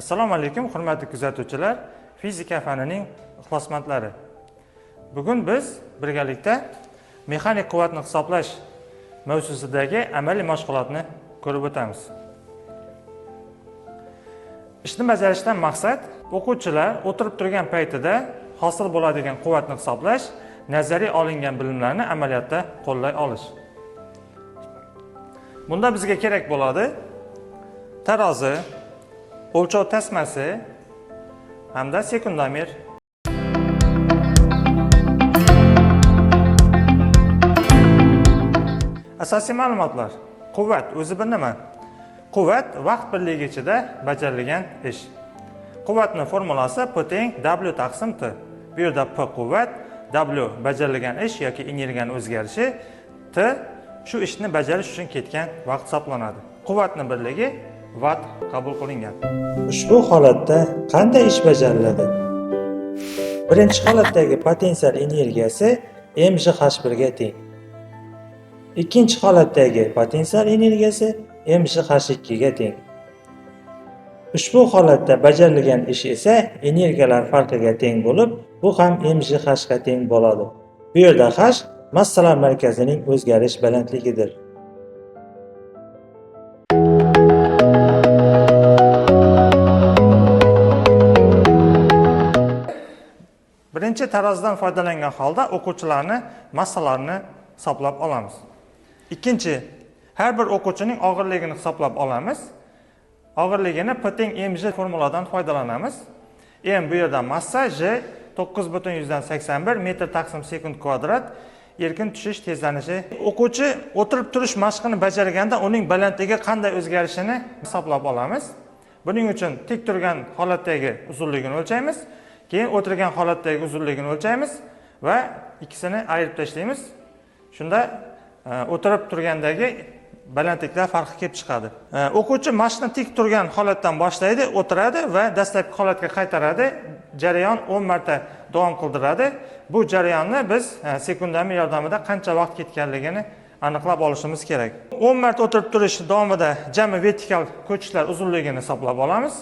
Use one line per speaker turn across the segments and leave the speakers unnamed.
Assalomu alaykum, hurmatli kuzatuvchilar, fizika fanining ixlosmandlari. Bugun biz birgalikda mexanik quvvatni hisoblash mavzusidagi amaliy mashg'ulotni ko'rib o'tamiz. Ishni bajarishdan maqsad o'quvchilar o'tirib turgan paytida hosil bo'ladigan quvvatni hisoblash, nazariy olingan bilimlarni amaliyotda qo'llay olish. Bunda bizga kerak bo'ladi tarozi, o'lchov tasmasi hamda sekundomer. Asosiy ma'lumotlar. Quvvat o'zi bir nima? Quvvat vaqt birligi ichida bajarilgan ish. Quvvatni formulasi P teng W taqsim T. Bu yerda P quvvat, W bajarilgan ish yoki energiyaning o'zgarishi, T shu ishni bajarish uchun ketgan vaqt hisoblanadi. Quvvatni birligi watt qabul qilingan. Ushbu holatda qanday ish bajariladi? Birinchi holatdagi potensial energiyasi mgh1 ga teng. Ikkinchi holatdagi potensial energiyasi mgh2 ga teng. Ushbu holatda bajarilgan ish esa energiyalar farqiga teng bo'lib, bu ham mgh ga teng bo'ladi. Bu yerda h massalar markazining o'zgarish balandligidir. Birinchi tarozidan foydalangan holda o'quvchilarni massalarini hisoblab olamiz. Ikkinchi, har bir o'quvchining og'irligini hisoblab olamiz. Og'irligini P teng mg formuladan foydalanamiz. M bu yerda massa, J 9,81 metr taqsim sekund kvadrat erkin tushish tezlanishi. O'quvchi o'tirib turish mashqini bajarganda uning balandligi qanday o'zgarishini hisoblab olamiz. Buning uchun tik turgan holatdagi uzunligini o'lchaymiz, keyin o'tirgan holatdagi uzunligini o'lchaymiz va ikkisini ayirib tashlaymiz. Shunda o'tirib turgandagi balandliklar farqi kelib chiqadi. O'quvchi mashqni tik turgan holatdan boshlaydi, o'tiradi va dastlabki holatga qaytaradi. Jarayon 10 marta davom qildiradi. Bu jarayonni biz sekundomer yordamida qancha vaqt ketganligini aniqlab olishimiz kerak. 10 marta o'tirib turish davomida jami vertikal ko'chishlar uzunligini hisoblab olamiz.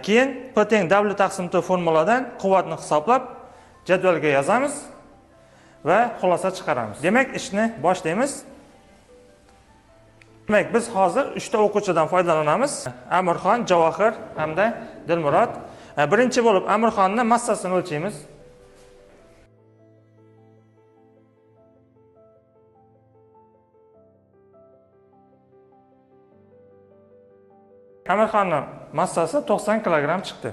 Keyin P teng W taqsim T formuladan quvvatni hisoblab jadvalga yozamiz va xulosa chiqaramiz. Demak, ishni boshlaymiz. Demak, biz hozir 3 ta o'quvchidan foydalanamiz. Amirxon, Javohir hamda Dilmurod. Birinchi bo'lib Amirxonni massasini o'lchaymiz. Amirxonni massasi 90 kilogramm chiqdi.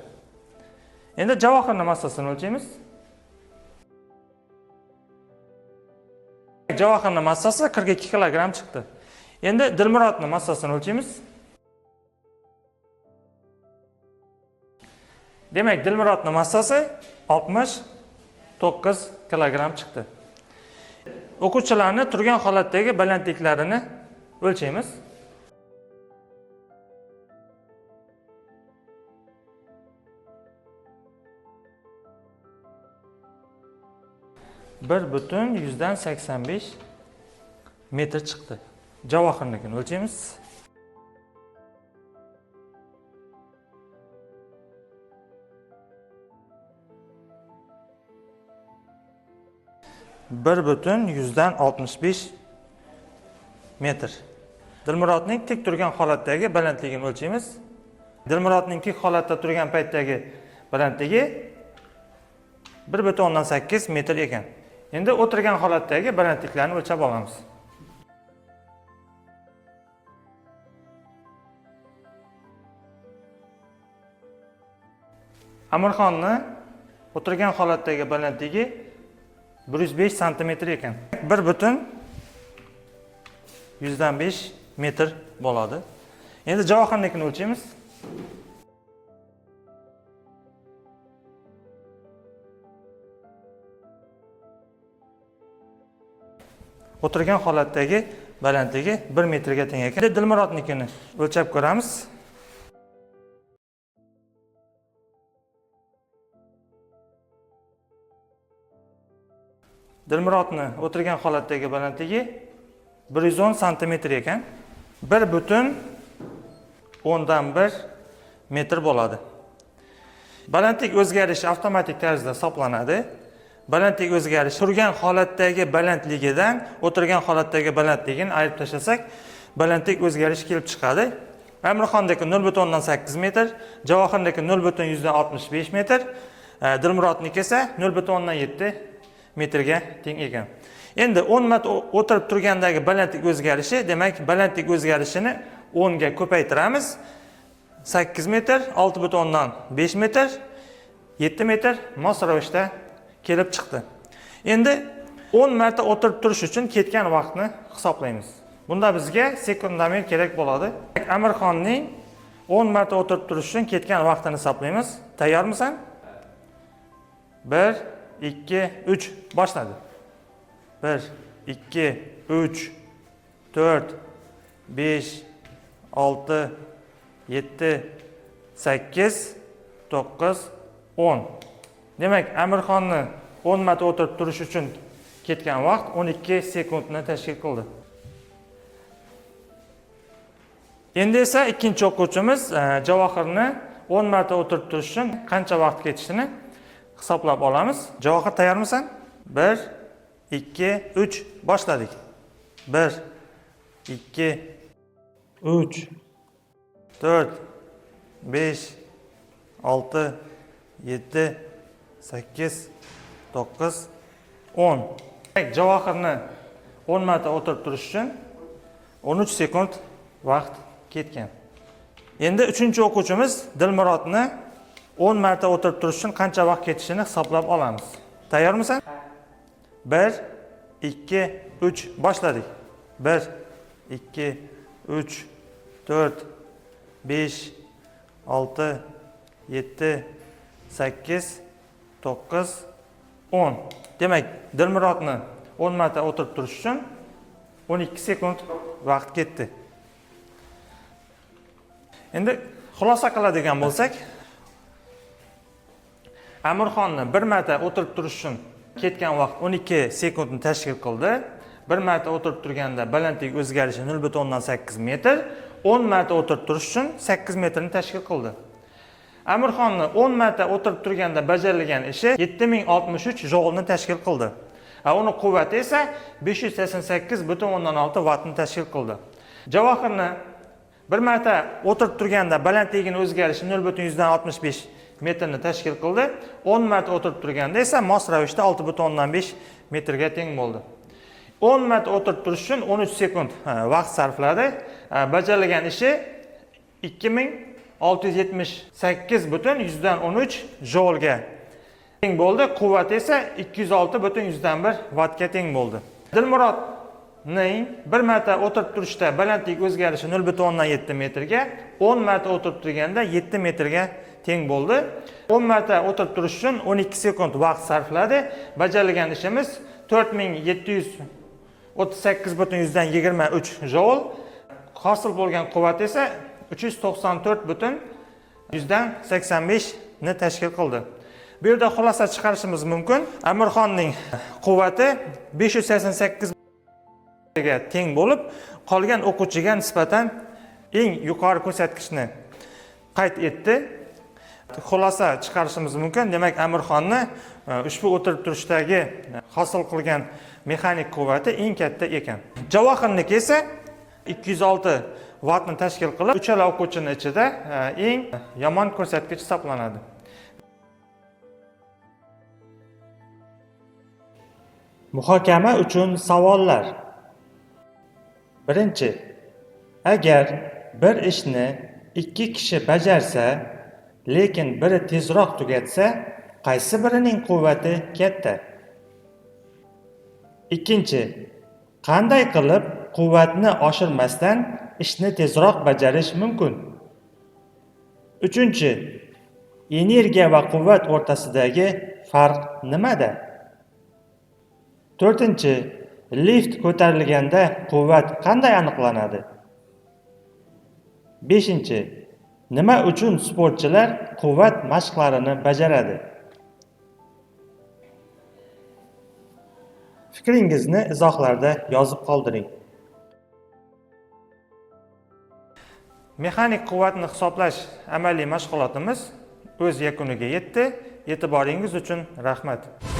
Endi Javohirning massasini o'lchaymiz. Javohirning massasi 42 kilogramm chiqdi. Endi Dilmurodning massasini o'lchaymiz. Demak, Dilmurodning massasi 69 kilogramm chiqdi. O'quvchilarni turgan holatdagi balandliklarini o'lchaymiz. Bir butun yuzdan sakson besh metr chiqdi. Javohirnikini o'lchaymiz. Bir butun yuzdan oltmish besh metr. Dilmurodning tik turgan holatdagi balandligini o'lchaymiz. Dilmurodning tik holatda turgan paytdagi balandligi 1,8 metr ekan. Endi o'tirgan holatdagi balandliklarni o'lchab olamiz. Amirxonni o'tirgan holatdagi balandligi 105 santimetr ekan. 1,05 metr bo'ladi. Endi Javohirnikini o'lchaymiz. O'tirgan holatdagi balandligi 1 metrga teng ekan. Endi Dilmurodnikini o'lchab ko'ramiz. Dilmurodni o'tirgan holatdagi balandligi 110 santimetr ekan. 1,1 metr bo'ladi. Balandlik o'zgarishi avtomatik tarzda hisoblanadi. Balandlik o'zgarishi turgan holatdagi balandligidan o'tirgan holatdagi balandligini ayirib tashlasak, balandlik o'zgarishi kelib chiqadi. Amirxonniki 0,8 metr, Javohirniki 0,65 metr, Dilmurodniki esa 0,7 metrga teng ekan. Endi 10 marta o'tirib turgandagi balandlik o'zgarishi, demak, balandlik o'zgarishini 10 ga ko'paytiramiz. 8 metr, 6,5 metr, 7 metr mos ravishda kelib chiqdi. Endi 10 marta o'tirib turish uchun ketgan vaqtni hisoblaymiz. Bunda bizga sekundomer kerak bo'ladi. Amirxonning 10 marta o'tirib turish uchun ketgan vaqtini hisoblaymiz. Tayyormisan? 1 2 3 boshladi. 1 2 3 4 5 6 7 8 9 10. Demak, Amirxonni 10 marta o'tirib turish uchun ketgan vaqt 12 sekundni tashkil qildi. Endi esa ikkinchi o'quvchimiz Javohirni 10 marta o'tirib turish uchun qancha vaqt ketishini hisoblab olamiz. Javohir, tayyormisan? 1 2 3 boshladik. 1 2 3 4 5 6 7 8 9 10. Demak, Javohirni 10 marta o'tirib turish uchun 13 sekund vaqt ketgan. Endi uchinchi o'quvchimiz Dilmurodni 10 marta o'tirib turish uchun qancha vaqt ketishini hisoblab olamiz. Tayyormisan? 1 2 3 boshladik. 1 2 3 4 5 6 7 8 9 10. Demak, Dilmurodni 10 marta o'tirib turish uchun 12 sekund vaqt ketdi. Endi xulosa qiladigan bo'lsak, Amirxonni bir marta o'tirib turish uchun ketgan vaqt 12 sekundni tashkil qildi. Bir marta o'tirib turganda balandlik o'zgarishi 0,8 metr, 10 marta o'tirib turish uchun 8 metrni tashkil qildi. Amirxonni 10 marta o'tirib turganda bajarilgan ishi 7063 joulni tashkil qildi. Uni quvvati esa 588,6 vattni tashkil qildi. Javohirni bir marta o'tirib turganda balandligini o'zgarishi 0,65 metrni tashkil qildi. 10 marta o'tirib turganda esa mos ravishda 6,5 metrga teng bo'ldi. 10 marta o'tirib turish uchun 13 sekund vaqt sarfladi. Bajarilgan ishi 2678,13 joulga teng bo'ldi. Quvvati esa 206,1 vattga teng bo'ldi. Dilmurodning bir marta o'tirib turishda balandlik o'zgarishi 0,7 metrga, 10 marta o'tirib turganda 7 metrga teng bo'ldi. 10 marta o'tirib turish uchun 12 sekund vaqt sarfladi. Bajarilgan ishimiz 4738,23 joul. Hosil bo'lgan quvvat esa 394,85 ni tashkil qildi. Bu yerda xulosa chiqarishimiz mumkin. Amirxonning quvvati 588 ga teng bo'lib, qolgan o'quvchiga nisbatan eng yuqori ko'rsatkichni qayd etdi. Xulosa chiqarishimiz mumkin. Demak, Amirxonni ushbu o'tirib turishdagi hosil qilgan mexanik quvvati eng katta ekan. Javohirniki esa 206 vattni tashkil qilib, uchala o'quvchini ichida eng yomon ko'rsatkich hisoblanadi. Muhokama uchun savollar. Birinchi, agar bir ishni ikki kishi bajarsa, lekin biri tezroq tugatsa, qaysi birining quvvati katta? Ikkinchi, qanday qilib quvvatni oshirmasdan ishni tezroq bajarish mumkin? Uchinchi, energiya va quvvat o'rtasidagi farq nimada? To'rtinchi, lift ko'tarilganda quvvat qanday aniqlanadi? Beshinchi, nima uchun sportchilar quvvat mashqlarini bajaradi? Fikringizni izohlarda yozib qoldiring. Mexanik quvvatni hisoblash amaliy mashg'ulotimiz O'z yakuniga yetdi. E'tiboringiz uchun rahmat.